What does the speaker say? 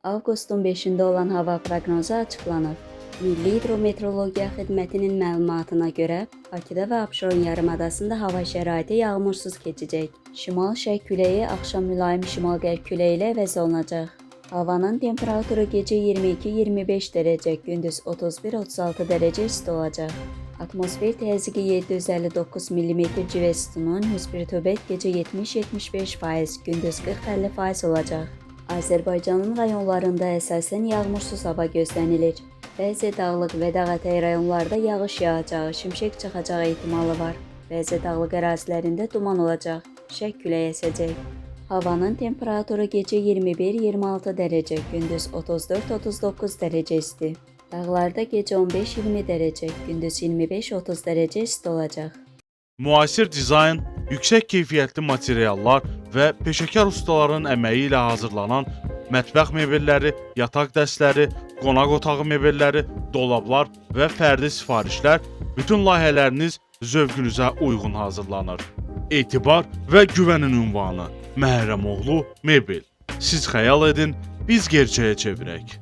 Avqustun 5-də olan hava proqnozu açıqlanıb. Milli Hidrometeorologiya Xidmətinin məlumatına görə, Bakıda və Abşeron yarımadasında hava şəraiti yağmursuz keçəcək. Şimal-şərq küləyi axşam mülayim şimal-qərb küləyi ilə əvəz olunacaq. Havanın temperaturu gecə 22-25 dərəcə, gündüz 31-36 dərəcə isti olacaq. Atmosfer təzyiqi 759 mm civə sütunun nisbi rütubət gecə 70-75%, gündüz 40-50% olacaq. Azərbaycanın rayonlarında əsasən yağmursuz hava gözlənilir. Bəzi dağlıq və dağətəyi rayonlarda yağış yağacağı, şimşək çaxacağı ehtimalı var. Bəzi dağlıq ərazilərində duman olacaq, şərq küləyi əsəcək. Havanın temperaturu gecə 21-26 dərəcə, gündüz 34-39 dərəcə isti. Dağlarda gecə 15-20 dərəcə, gündüz 25-30 dərəcə isti olacaq. Müasir dizayn, yüksək keyfiyyətli materiallar və peşəkar ustaların əməyi ilə hazırlanan mətbəx mebelləri, yataq dəstləri, qonaq otağı mebelləri, dolablar və fərdi sifarişlər bütün layihələriniz zövqünüzə uyğun hazırlanır. Etibar və güvənin ünvanı Məhərrəmoğlu Mebel. Siz xəyal edin, biz gerçəyə çevirək.